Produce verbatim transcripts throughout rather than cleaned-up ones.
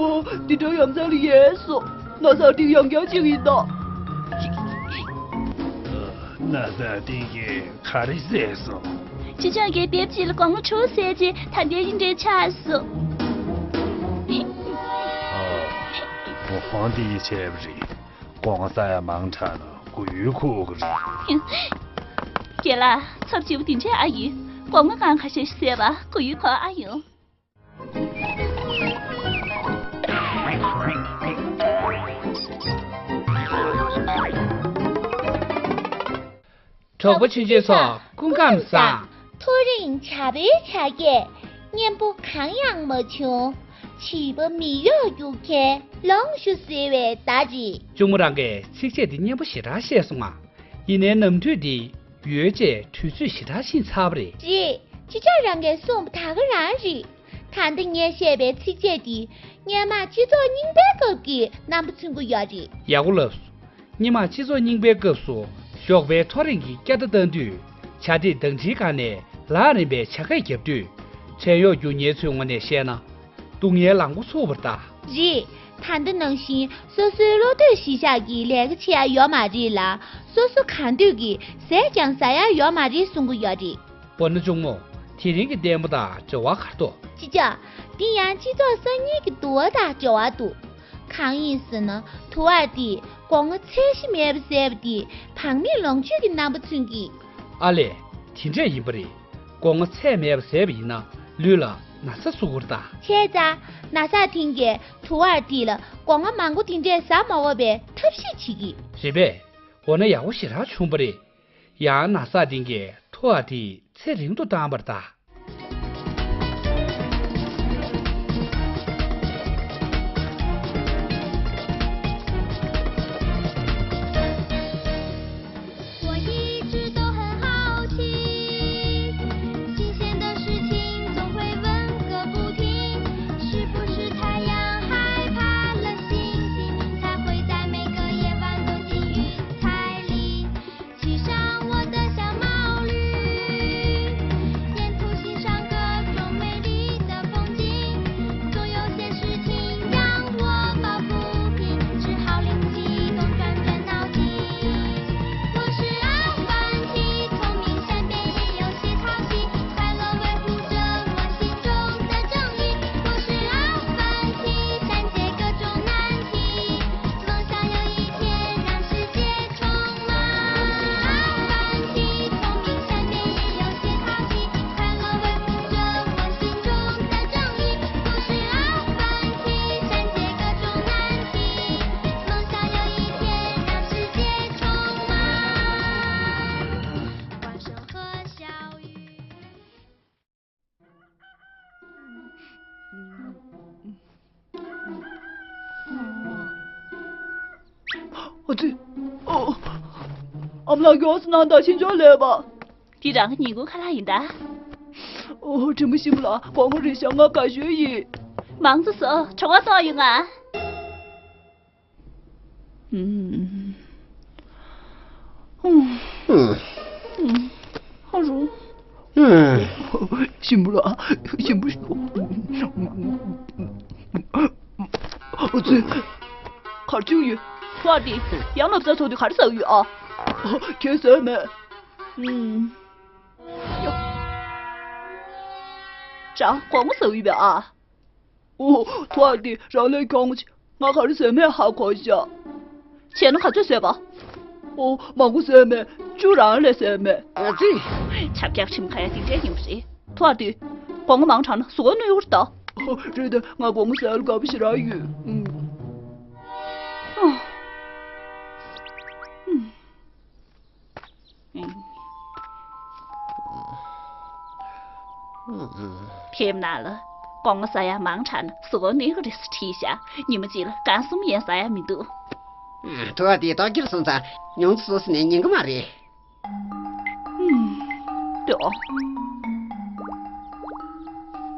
ཨོ། འདི་འདྲ་ཡ་མཚན་ལ་ཡལ་སོང་། ན་ཚ་འདི་ཡང་བསྐྱར་ཅིག་ཡིན་ད། ན་ཚ་འདི་གིས་ག་རེ་བཟས་སོང་། ཅི་ཅང་གིས་དེབ་ཅིག་ལ་དགོང་མོ་ཕྲུག་བཟས་རྗེས་ད་ལྟའི་འདྲའི་ཆགས་སོང་། ཨ། མོ་ཧོང་འདི་ཡི་བྱས་པ་རེད། སྒོ་ང་ཟ་ཡ་མང་དྲགས་ན་མགོ་ཡུ་འཁོར་གི་རེད། རྒན་ལགས། ཚབ་ཆེ་བོ་དེ་འདྲས་ཨ་ཡིན། སྒོ་ང་གང་ཁ་ཤས་ཤིག་བཟས་པ་མགོ་ཡུ་འཁོར་ཨ་ཡོང་། གྲོགས་པོ་ཆུང་ཆུང་ཚོ་སྐུ་ཁམས་བཟང་། ཐག་རིང་བྱ་བའི་བྱ་སྐད། སྙན་པོ་གང་ཡང་མ་བྱུང་། བྱིས་པ་མི་གཡོག་རྒྱུག་མཁན་ལོངས་སྤྱོད་ཟེར་བའི་བརྡ་རེད། གཅུང་མོ་རང་གིས་ཚིགས་བཅད་འདི་སྙན་པོ་ཞེ་དྲག་བཤད་སོང་ང་། ཡིན་ནའི་ནམ་དུས་འདི་ཡོལ་བཅས་དུས་ཚོད་ཞེ་དྲག་ཕྱིན་ཚར་བ་རེད། རེད། ཅི་ཆ་རང་གིས་གསུངས་པ་ད་ག་རང་རེད། ད་ལྟ་ངས་བཤད་པའི་ཚིགས་བཅད་འདི་སྔོན་མ་སྤྱི་ཚོགས་རྙིང་པའི་སྐབས་ཀྱི་རྣམ་པ་མཚོན་གྱི་ཡོད་རེད། ཡག་པོ་ལབ་སོང་། སྔོན་མ་སྤྱི་ཚོགས་རྙིང་པའི་སྐབས་སུ་ཞོགས་པའི་ཐོ་རེངས་ཀྱི་སྐྱ་བརྡ་བཏང་དུས་བྱ་དེ་འདང་ཁྲིའི་སྒང་ནས་ལག་རིང་པའི་བྱ་སྐད་བརྒྱབ་དུས། བྲན་གཡོག་རྒྱུག་མཁན་ཚོའི་ངོས་ནས་བཤད་ན། སྡུག་བསྔལ་ལངས་འགོ་ཚུགས་པ་རེད་ད། རེད། ད་ལྟ་ནང་བཞིན་སོ་སོའི་བློ་འདོད་གཞིར་བཞག་གིས་ལས་ཀ་བྱེད་ཡ་ཡོད་མ་རེད་ལ། སོ་སོ་གང་འདོད་ཀྱིས་ཟས་ཀྱང་ཟ་ཡ་ཡོད་མ་རེད་གསུང་གི་ཡོད་རེད། འོ་ན་གཅུང་མོ། དེ་རིང་གི་ལྟད་མོ་དང་འབྲེལ་བ་ག་རེ་འདུག་ཅི་ཅག་འདི་ཡང་སྤྱི་ཚོགས་གསར་རྙིང་གི་འདུ་བ་དང་འབྲེལ་བ་འདུག་གང་ཡིན་ཟེར་ན། དུ་བ་འདིས་སྒོ་ང་ཚད་གཞི་མེད་པ་བཟས་པ་འདིས་བག་མེད་ལོངས་སྤྱོད་ཀྱི་རྣམ་པ་མཚོན་གྱི། ཨ་ལས། དེ་འདྲས་ཡིན་པ་རེད། སྒོ་ང་ཚད་མེད་པ་བཟས་པ་ཡིན་ན་ལུས་ལ་ན་ཚ་བཟོ་གི་རེད་ད། བྱས་ཙང་ན་ཚ་འདི་གིས་དུ་བ་འདི་ལ་སྒོ་ང་མང་པོ་དེ་འདྲས་ཟ་མ་འོས་པའི་ཐབས་ཤེས་བྱེད་ཀྱི། རེད་པས། འོ་ན་ཡག་པོ་ཞེ་དྲག་བྱུང་པ་རེད། ཡང་ན་ཚ་འདི་གིས་དུ་བ་འདི་ཚེ་རིང་དུ་བཏང་པ་རེད་ད། 我一直都很好奇，新鲜的事情总会问个不停。是不是太阳害怕了星星，才会在每个夜晚躲进云彩里？ 系上我的小毛驴，沿途欣赏各种美丽的风景。总有些事情让我抱不平，只好灵机一动，转转脑筋。我是阿凡提，聪明善变，也有些淘气。快乐维护着我心中的正义。我是阿凡提，善解各种难题。 梦想有一天让世界充满。阿凡提，聪明善变，也有些淘气。快乐维护着我心中的正义。我是阿凡提，善解各种难题。梦想有一天让世界充满。万寿和小雨。 ཨ་ཙི། ཨོ། ཨ་མ་ལགས། མགྱོགས་སེ་གནང་དང་། ཕྱིན་ཆད་ལས་པ། འདི་རང་གི་ཉིན་གུང་ཁ་ལག་ཡིན་ད། ཨོ། དྲི་མ་ཞིམ་ལ་སྒོ་ང་རེ་ཞག་ང་དགའ་ཤོས་ཡིན། མང་ཙི་སོ། གྲོད་ཁོག་ལྟོགས་ཡོང་ང་། ཨ་རོ། ཞིམ་པོ་ལ། ཞིམ་པོ་ཞིག་ཨ་ཙི། གར་བཅུག་ཡོད། ཐོ་ཨ་ཏི། ཡང་མ་བཟའ་ཚོགས་དུས་ག་རེ་ཟ་གི་ཡོད་ཨ། ཁྱོད་ཟས་མེད། ཨུམ། ཡོ། ཅང་གོང་མོ་ཟ་གི་ཡོད་པས་ཨ། ཨོ། ཐོ་ཨ་ཏི། རང་ལས་གྱོང་ཆེ། ང་ག་རེ་ཟས་མེད་ཧ་གོ་ཤག་བྱས་ན་ག་ཚོད་ཟས་པ། ཨོ། མང་པོ་ཟས་མེད། བཅུ་རང་ལས་ཟས་མེད། ཨ་ཙི། ཆབ་ཀྱག་ཁྲིམས་ཁ་ཡ་དེ་འདྲས་ཡིན་པ་རེད། ཐོ་ཨ་ཏི། སྒོ་ང་མང་དྲགས་ན་གཟུགས་པོ་གནོད་ཡོད་རེད་ད། ཨོ། རེད་དེ། ང་སྒོ་ང་ཟས་ལ་དགའ་པོ་ཞེ་དྲག་ཡོད། ཨུམ། ཨོ། ཨུམ། ཕེབས་ན་ལ། སྒོ་ང་ཟ་ཡ་མང་དྲགས་ན་གཟུགས་པོ་གནོད་ཀྱི་རེད་ཟེར་བྲིས་ཤག་ཉི་མ་གཅིག་ལ་རྐང་གསུམ་ཡན་ཟ་ཡ་མི་འདུག་ཐུ་བ་དེ་ཏོག་གིར་སོང་ཙང་ཉུང་ཙི་སོ་སི་ནས་ཉན་གི་མ་རེད། ཨུམ། ཏོ།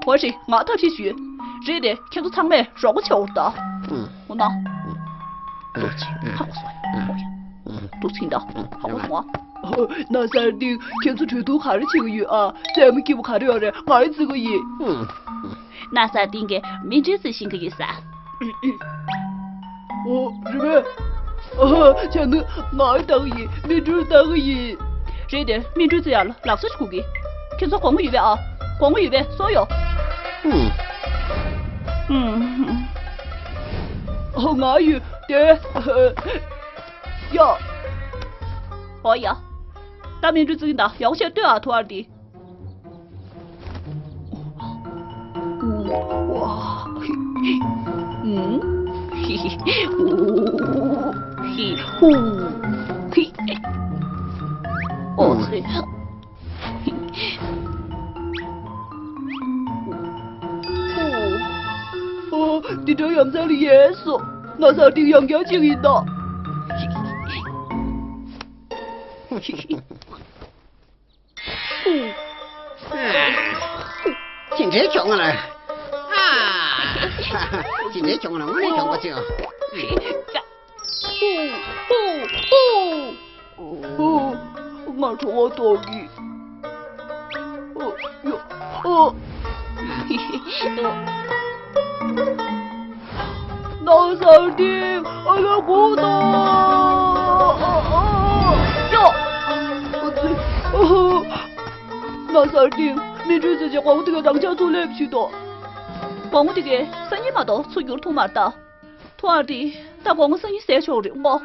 འོ་རེད། ང་ཐབས་ཤེས་ཞུས། རེད་དེ། ཁྱེད་ཚོ་ཚང་མས་རོགས་པ་བྱེད་འོ་ད། ཨུམ། འོ་ན། ཨུམ། ཏུ་ཚིག་ཧ་གོ་སོང་། ཨུམ། ཏུ་ཚིག་ད་ཧ་གོ་སོང་ཨ། ན་གསར་ཏིང་། ཁྱེད་ཚོ་གྲོས་བསྡུར་ག་རེ་བྱེད་ཀྱི་ཡོད་ཨ། རྩེད་མོ་སྐྱིད་པོ་ག་རེ་ཡོད་རེད། ང་ཡི་རྩེ་གི་ཡིན། ཨུམ། ན་གསར་ཏིང་གིས་མིག་འཕྲུལ་རྩེ་ཤེས་ཀྱི་ཡོད་ས། ཨོ། རེད་པས། ཨ། བྱས་ན་ང་ཡི་ལྟ་གི་ཡིན། མིག་འཕྲུལ་ལྟ་གི་ཡིན། རེད་དེ། མིག་འཕྲུལ་རྩེ་ཡག་ལ་ལག་ཆ་ཞིག་དགོས་ཀྱི། ཁྱེད་ཚོ་དགོངས་པ་ཡོད་པས་ཨ། དགོངས་པ་ཡོད་པས། སོ་ཡོ། ཨུམ། ཨུམ། ཨ། ང་ཡོད་དེ། ཡ། ཨོ་ཡ། ད་མིག་འཕྲུལ་རྩེ་གི་ད་ཡག་པོ་བྱས་ལྟོས་ཨ། ཐུ་ཨར་ཏི། འདི་འདྲ་ཡ་མཚན་ལ་ཡལ་སོང་། ན་གསར་ཏིང་ཡང་བསྐྱར་ཅིག་ཡིན་ད། ཅི་འདྲའི་གྱོང་ལ། ཨ། ཅི་འདྲའི་གྱོང་ལ། དངོས་གནས་གྱོང་པོ་ཅིག། ང་ཁྲོ་བ་ལྟོགས་ཀྱི། ཨ། ཡ། ཨ། ན་གསར་ཏིང་། ཨ་ལ་གོ་ན། ཨ། ཨ། ཡ། ཨ་ཙི། ཨ། ན་གསར་ཏིང་། མིག་འཕྲུལ་རྩེ་བྱས་སྒོ་ང་དེ་གའི་རང་འཇགས་ཚུར་སླེབས་ཤིག་དང་། སྒོ་ང་དེ་གའི་སང་ཉིན་མ་གཏོགས་ཚུར་འགྱུར་ཐུབ་མ་རེད་ད། ཐུ་ཨར་ཏི། ད་སྒོ་ང་སང་ཉིན་ཟས་ཆོག་རེད་ངོ་།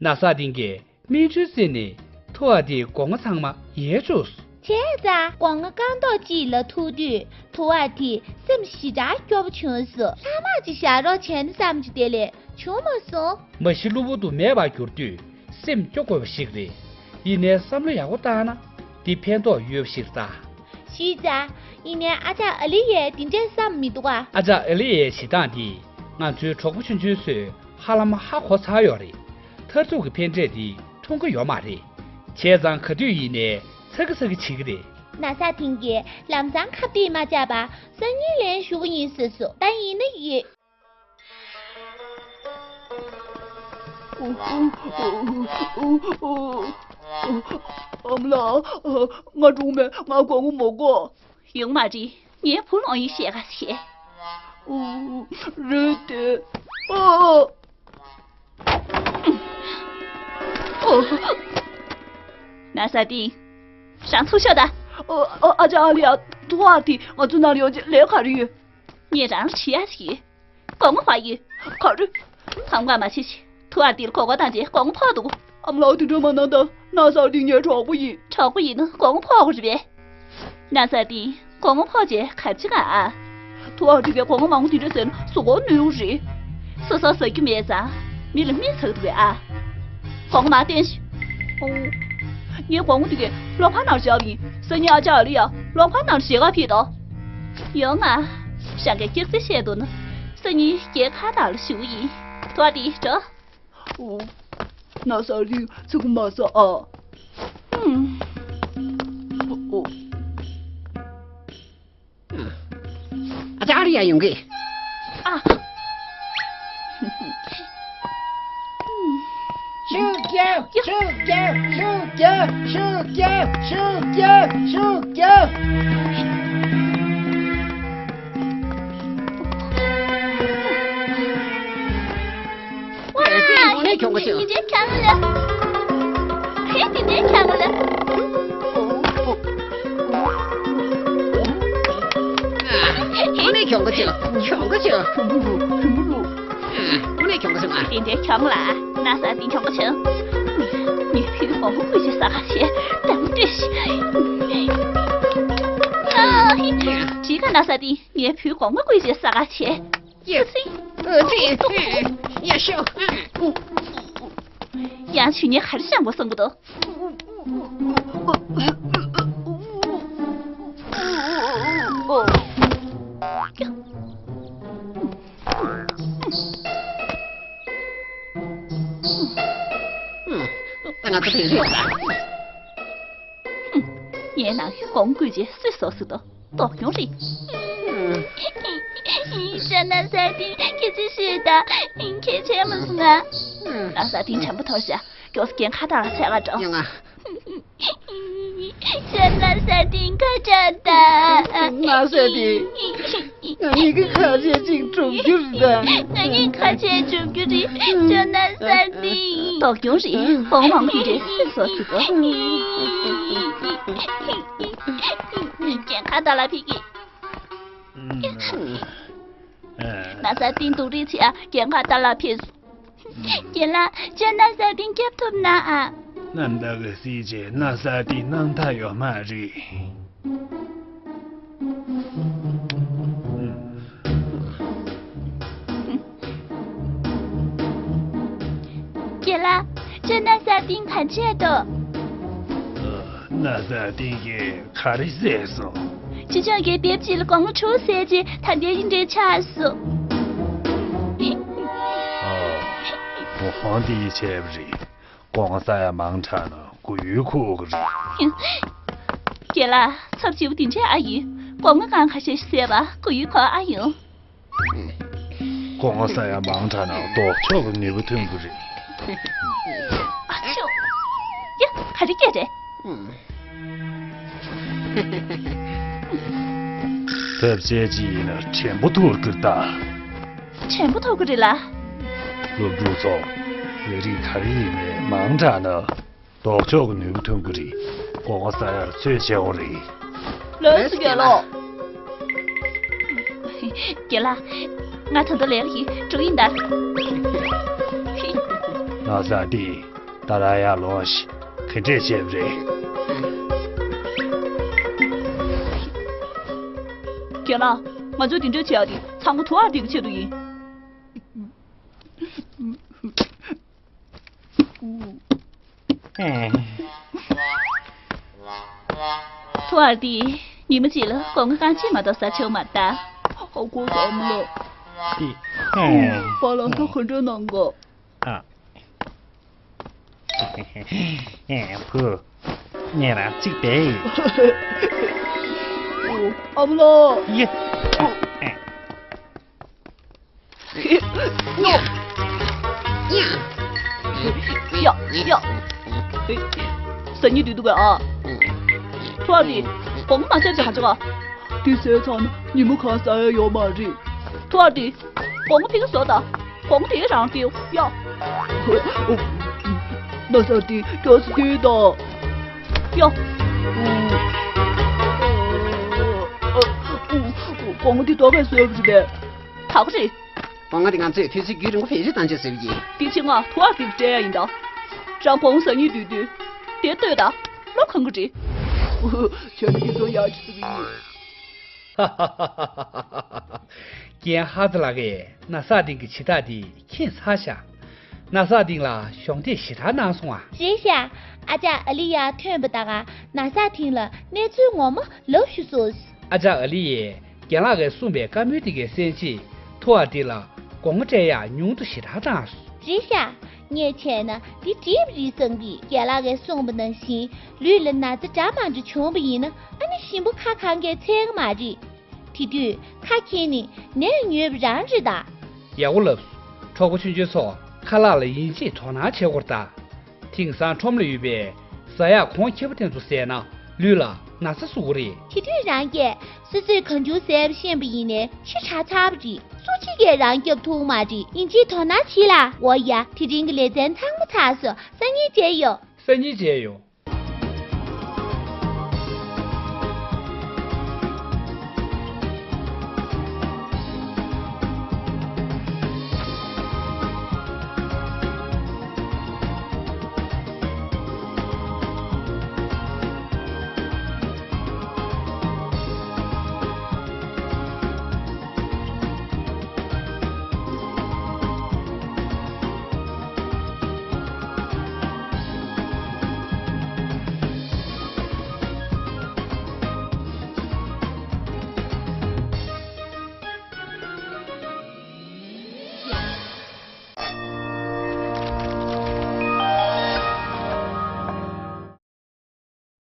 ན་གསར་ཏིང་གིས་མིག་འཕྲུལ་བརྩེས་ནས་ཐུ་ཨར་ཏིའི་སྒོ་ང་ཚང་མ་ཡལ་བཅུག་སོང་། བྱས་ཙང་སྒོ་ང་རྐང་ཐོག་གཅིག་ལ་ཐུག་དུས་ཐུ་ཨར་ཏི་སེམས་ཞེ་དྲག་སྐྱོ་པོ་བྱུང་སོང་། ལྷག་མ་ཅིག་བཞག་རོགས་བྱས་ན་བསམ་གྱི་དེ་ལས་བྱུང་མ་སོང་། མ་གཞི་གློ་བུར་དུ་མེད་པར་གྱུར་དུས་སེམས་སྐྱོ་དགོས་པ་ཞིག་རེད། ཡིན་ནའི་བསམ་བློ་ཡག་པོ་བཏང་ན་འདི་ཕན་ཐོགས་ཡོད་པ་ཞིག་རེད་ད། གཞི་རྩ། ཡིན་ནའི་ཨ་ཅག་ཨ་ལི་ཡས་དེ་འདྲས་བསམ་མི་འདུག་ཨ། ཨ་ཅག་ཨ་ལི་ཡའི་བྱེད་སྟངས་འདིས་ང་ཚོའི་གྲོགས་པོ་ཆུང་ཆུང་ཚོས་ཧ་ལམ་ཧ་གོ་ཚར་ཡོད་རེད། མཐར་ཐུག་གི་ཕན་འབྲས་འདི་འཁྲུངས་ཀྱི་ཡོད་མ་རེད། བྱས་ཙང་ག་དུས་ཡིན་ནའི་ཚ་གི་ཚ་གི་བྱེད་ཀྱི་རེད། ན་གསར་ཏིང་གིས་ལམ་སང་ཁ་གཏད་མ་བཅག་པར་སང་ཉིན་ལན་ཞུ་གི་ཡིན་ཟེར་སོང་། ད་ཡིན་ན་ཡིན། ཨ་མ་ལགས། ང་གྲོངས་མེད། ང་སྒོ་ང་མ་དགོས། ཡོང་མ་རེད། ངའི་བུ་ལོང་ཡིན་ཞེས་ག་ཞེས། རེད་དེ། ཨ། ཨོ། ན་གསར་ཏིང་། རང་ཚུར་ཤོག་ད། ཨ། ཨ། ཨ་ཅག་ཨ་ལི་ཡ། ཐུ་ཨར་ཏི་ང་ཚོ་ནང་ལ་ཡོང་རྗེས་ལས་ག་རེ་ཡོད། ངས་རང་ལ་བྱེད་ཡ་ཞིག་ཡོད། སྒོ་ང་ཕོག་ཡོད། ག་རེ། ཕམ་ཁ་མ་བྱེད་ཅིག་ཐུ་ཨར་ཏིར་མགོ་སྐོར་བཏང་རྗེས་སྒོ་ང་ཕོག་འདུག་ཨ་མ་ལགས། དེ་འདྲ་མ་གནང་དང་། ན་གསར་ཏིང་ངའི་གྲོགས་པོ་ཡིན། གྲོགས་པོ་ཡིན་ན་སྒོ་ང་ཕོག་དགོས་རེད་པས། ན་གསར་ཏིང་། སྒོ་ང་ཕོག་རྗེས་ག་རེ་བྱེད་ག་ཨ། ཐུ་ཨར་ཏི་གིས་སྒོ་ང་མང་པོ་དེ་འདྲ་ཟས་ན་གཟུགས་པོ་གནོད་ཀྱི་རེད། སོ་སོ་ཟ་རྒྱུ་མེད་ཙང་མི་ལ་མི་ཟ་གི་འདུག་པས་ཨ། སྒོ་ང་མར་སྟོན་ཤིག་ཨོ། ངས་སྒོ་ང་དེ་གའི་གློག་ཀ་ནང་བཞག་པ་ཡིན། སང་ཉིན་ཨ་ཅག་ཨ་ལི་ཡ་གློག་ཀ་ནང་བཞག་ག་ཕེབས་དང་། ཡོང་ང་། རང་གིས་སྐྱག་རྫུན་བཤད་འདུག་ན། སང་ཉིན་རྒྱལ་ཁ་ནང་ལ་ཞུ་གི་ཡིན། ཐུ་ཨར་ཏི་འགྲོ། ཨོ། ན་གསར་ཏིང་ཚིག་མ་ཟ་ཨ། ཨུམ། ཨོ། ཨ་ཅག་ཨ་ལི་ཡ་ཡོང་གི། ཨ། ཤུགས་རྒྱབ། ཤུགས་རྒྱབ། ཤུགས་རྒྱབ། ཤུགས་རྒྱབ། ཤུགས་རྒྱབ། ཤུགས་རྒྱབ། ཝ། དེ་ནས་གྱོང་ག་ཅིག་དེ་འདྲའི་གྱོང་ག་ལ། ཧེ། དེ་འདྲའི་གྱོང་ག་ལ། དེ་ནས་གྱོང་ག་ཅིག་གྱོང་ག་ཅིག་དེ་འདྲའི་གྱོང་ག་ཅིག་མ། དེ་འདྲའི་གྱོང་ག་ལ། ན་གསར་ཏིང་གྱོང་ག་ཅིག་ངའི་བུའི་སྒོ་ང་བརྐོས་བྱས་ཟ་ག་བྱས། དང་ལྟོས་ཤིག་ཨ། ཧི། ཅི་ག་ན་གསར་ཏིང་། ངའི་བུའི་སྒོ་ང་བརྐོས་བྱས་ཟ་ག་བྱས། ཡ། ཨ་ཙི། ཡ། ཤོག་ཡང་ཁྱོད་ངས་ག་རེ་བཤད་དགོས་བསམ་གྱི་འདུག་ད་ང་ཚོ་དེ་རེད་ད། ངའི་ནང་གི་གོང་བཀོད་ཀྱི་སུས་སོགས་སུ་དོ་དོགས་སྐྱོང་རེད། ཅོ་ན་ས་ཏིང་ཁྱེད་ཚོས་ཤོད་ད། ཁྱེད་ཆེ་མ་སོང་ང་། ན་ས་ཏིང་བྱམས་པོ་ཐོར་བྱ། མགྱོགས་སུ་རྒན་ཁ་བཏང་ལ་འཚོལ་ག་འགྲོ། ཡོང་ང་། ཅོ་ན་ས་ཏིང་ཁ་བྲལ་ད། ན་ས་ཏིང་། ང་གཉིས་ཀ་ཁ་ཆད་ཅིག་འགྲོ་རྒྱུ་རེད་ད། ང་གཉིས་ཁ་ཆད་འགྲོ་རྒྱུ་རེད། ཅོ་ན་ས་ཏིང་། དོགས་སྐྱོང་རེད། བོང་མང་ཁུ་འདྲེ་སུས་སོགས་སུ་དོ། རྒན་ཁ་བཏང་ལ་ཕེབས་ཀྱི། ན་ས་ཏིང་སྡུག་རུས་བྱེད་ཨ། རྒན་ཁ་བཏང་ལ་ཕེབས་སོང་། རྒན་ལགས། ཅོ་ན་ས་ཏིང་སྐྱོབ་ཐུབ་ན་ཨ། གནམ་བདག་གི་སྲས་ཀྱིས་ན་ས་ཏིང་གནང་ཐབས་ཡོད་མ་རེད། རྒན་ལགས། ཅོ་ན་ས་ཏིང་ག་འདྲས་འདུག་ན་ས་ཏིང་གིས་ག་རེ་བཟས་སོང་། ཅི་ཅང་གིས་བེབ་ཅིག་ལ་སྒོང་ངོ་དྲུག་བཟས་རྗེས་ད་ལྟའི་འདྲས་ཆགས་སོང་། ཨ། འོ་འདི་བྱས་པ་རེད། སྒོང་ང་ཟ་ཡ་མང་དྲགས་ན་མགོ་ཡུ་འཁོར་གི་རེད། རྒན་ལགས། ཚབས་ཆེ་བོ་དེ་འདྲས་ཨ་ཡིན། སྒོང་ང་སྒང་ཁ་ཤས་ཤིག་བཟས་པ་མགོ་ཡུ་འཁོར་ཨ་ཡོང་། སྒོང་ང་ཟ་ཡ་མང་དྲགས་ན་ལྡོག་ཕྱོགས་ཀྱི་ནུས་པ་ཐོན་གྱི་རེད། ཨ་ཆོ། ཡ། ག་རེ་སྐད་རེད། བེབ་ཅིག་ཡིན་ན་དྲན་པ་ཐོར་གྱི་རེད་ད། དྲན་པ་ཐོར་གྱི་རེད་ལ། སློབ་ཕྲུག་ཚོ། ལས་རིགས་ག་རེ་ཡིན་ནའི་མང་དྲགས་ན། ལྡོག་ཕྱོགས་ཀྱི་ནུས་པ་ཐོན་གྱི་རེད། སྒོང་ང་ཟ་ཡར་ཚོད་ཆེ་བོ་རེད། ལགས་སོ་རྒན་ལགས། རྒན་ལགས། ང་ད་ལྟ་ལས་ཀ་ཞིག་འགྲོ་ཡིན་ད། ན་ས་ཏིང་། ད་རང་ཡར་ལོངས་ཤིག་ག་འདྲས་བྱས་པ་རེད། རྒན་ལགས། ང་ཚོས་དེ་འདྲས་བྱེད་ཡག་དེ་ཚང་མ་ཐུ་ཨར་ཏིང་གི་ཆེད་དུ་ཡིན། ཐུ་ཨར་ཏིང་། ཉི་མ་གཅིག་ལ་སྒོང་ང་རྐང་གཅིག་མ་གཏོགས་ཟ་ཆོག་མ་རེད་ད། ཨ་ཁུ་ཨ་མ་ལགས། ཏི། པཱ་ལགས་ད་ག་འདྲ་གནང་ག་ཨ། བུ། ངས་རང་གཅིག་བསྡད་ཡིན། ཨ་མ་ལགས། ཡེ། ཡ། ཡ། ཟ་སྙིང་འདོད་འདུག་གས་ཨ། ཐུ་ཨར་ཏིང་། སྒོང་ང་མ་བཟས་ཚེ་ག་འདྲ་ག་དེ་བཟས་ཚར་ན་ཉི་མ་གང་ཟ་ཡ་ཡོད་མ་རེད། ཐུ་ཨར་ཏིང་། སྒོང་ང་ཕ་གིར་བཟོ་ད། སྒོང་ང་དེ་རང་སྟེར་ཡ། ན་ས་ཏིང་། མགྱོགས་སེ་སྟེར་ད། ཡ། སྒོང་ང་དེ་ད་ག་བཟོས་པ་རེད་པས། ད་ག་རེད། སྒོང་ང་དེ་ང་ཚོས་དུས་ཚོད་རྒྱུན་རིང་པོ་བེད་སྤྱོད་གཏང་ཆེད་བཟོས་པ་ཡིན། དེ་ཕྱིར་ང་ཐུ་ཨར་ཏིང་སྤྲད་ཡ་ཡིན་ད། རང་སྒོང་ང་ཟ་སྙིང་འདོད་དུས། དེ་ལྟོས་ད། བློ་གང་གི་རེད། ཁྱོད་ནི་ཁྱེད་ཚོ་ཡག་ཅིག་བཟོ་གི་ཡིན། རྒན་ཧ་ཙི་ལགས་ཀྱིས་ན་ས་ཏིང་གི་བྱེད་སྟངས་དེ་མཁྱེན་ཚར་ཤག་ན་ས་ཏིང་ལ་གཞོགས་འདེགས་ཞེ་དྲག་གནང་སོང་ཨ། རེད་ཤག་ཨ་ཅག་ཨ་ལི་ཡ་ཐོན་པ་ད་ག་ན་ས་ཏིང་ལ་གནས་ཚུལ་ངོ་མ་ལབ་ཞུ་སོང་། ཨ་ཅག་ཨ་ལི་ཡས་རྒན་ལགས་ཀྱིས་གསུངས་པའི་བཀའ་མོལ་དེ་གས་གསན་རྗེས་ཐུ་ཨར་ཏིང་ལ་སྒོང་ང་སྤྲད་ཡག་ཉུང་དུ་ཞེ་དྲག་བཏང་སོང་། རེད་ཤག་ངས་བྱས་ན་འདི་འགྲིག་པ་རེད་བསམ་གི། རྒན་ལགས་ཀྱིས་གསུངས་པ་ནང་བཞིན་ལུས་ལ་ན་ཚ་འདྲ་མ་འདྲ་བྱུང་བ་ཡིན་ན་ཨ་ནི་ཞིམ་པོ་ཁ་གང་གས་འཚལ་གི་མ་རེད། དེ་དུས་ཁ་འཁྱེར་ནས་ནད་ཉོས་པ་རང་རེད་ད། ཡག་པོ་ལབ་སོང་། གྲོགས་པོ་ཆུང་ཆུང་ཚོ་ཁ་ལག་ལ་ཡིན་གཅིག་དོ་སྣང་བྱེད་དགོས་རེད་ད། དེང་སང་ཁྲོམ་ལ་ཡོད་པའི་ཟ་ཡག་གོང་ཁེ་པོ་དེ་ཚོ་བཟས་ན་ལུས་ལ་ན་ཚ་བཟོ་གི་རེད། དེ་དུས་རང་གིས་སོ་སོས་གང་བྱུང་བཟས་པ་ཤེས་པ་ཡིན་ནའི་ཕྱི་དྲགས་ཚར་བ་རེད། སུ་གཅིག་གིས་རང་སྐྱོབ་ཐུབ་མ་རེད། ཡིན་གཅིག་དོ་སྣང་བྱེད་ལ། འོ་ཡ། དེ་རིང་གི་ལེ་ཚན་ཚང་མ་ཚར་སོང་། སང་ཉིན་མཇལ་ཡོང་། སང་ཉིན་མཇལ་ཡོང་།